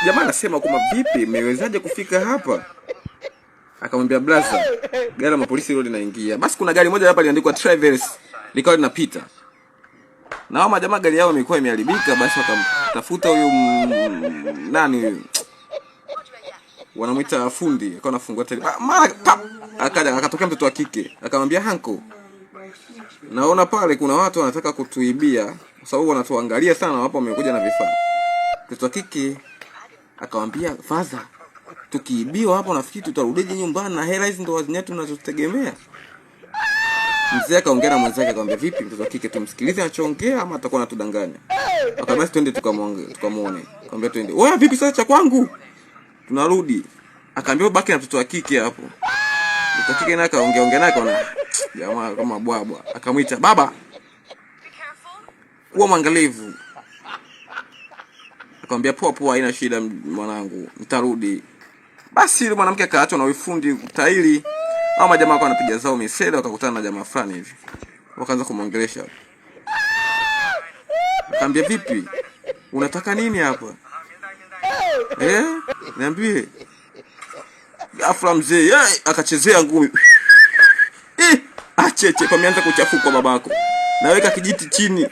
Jamaa anasema kwamba vipi, mmewezaje kufika hapa? Akamwambia blaza, gari la mapolisi hilo linaingia. Basi kuna gari moja hapa liandikwa Travels likawa linapita. Na hao majamaa gari yao imekuwa imeharibika, basi wakamtafuta huyu nani huyu wanamuita fundi, akawa anafungua tele. Mara pap, akaja akatokea mtoto wa kike, akamwambia uncle, naona pale kuna watu wanataka kutuibia kwa sababu wanatuangalia sana, wapo wamekuja na vifaa. Mtoto wa kike akamwambia father, tukiibiwa hapo nafikiri tutarudije nyumbani na hela hizi ndo zenyewe tunazotegemea. Mzee akaongea na mwenzake akamwambia, vipi mtoto wa kike, tumsikilize anachoongea ama atakuwa anatudanganya? Akamwambia basi twende tukamwonge tukamuone. Akamwambia twende. Wewe vipi sasa cha kwangu? Tunarudi. Akaambia baki na mtoto wa kike hapo. Mtoto wa kike naye akaongea ongea naye akaona jamaa kama bwabwa. Akamwita baba, kuwa mwangalifu. Akamwambia poa poa, haina shida mwanangu, nitarudi. Basi yule mwanamke akaachwa na fundi tairi. Au majamaa wakawa wanapiga zao misele, wakakutana na jamaa fulani hivi, wakaanza kumwongelesha. Akamwambia vipi, unataka nini hapa? Eh, niambie. Ghafla mzee akachezea ngumi. Eh, acheche pameanza kuchafuka babako. Naweka kijiti chini.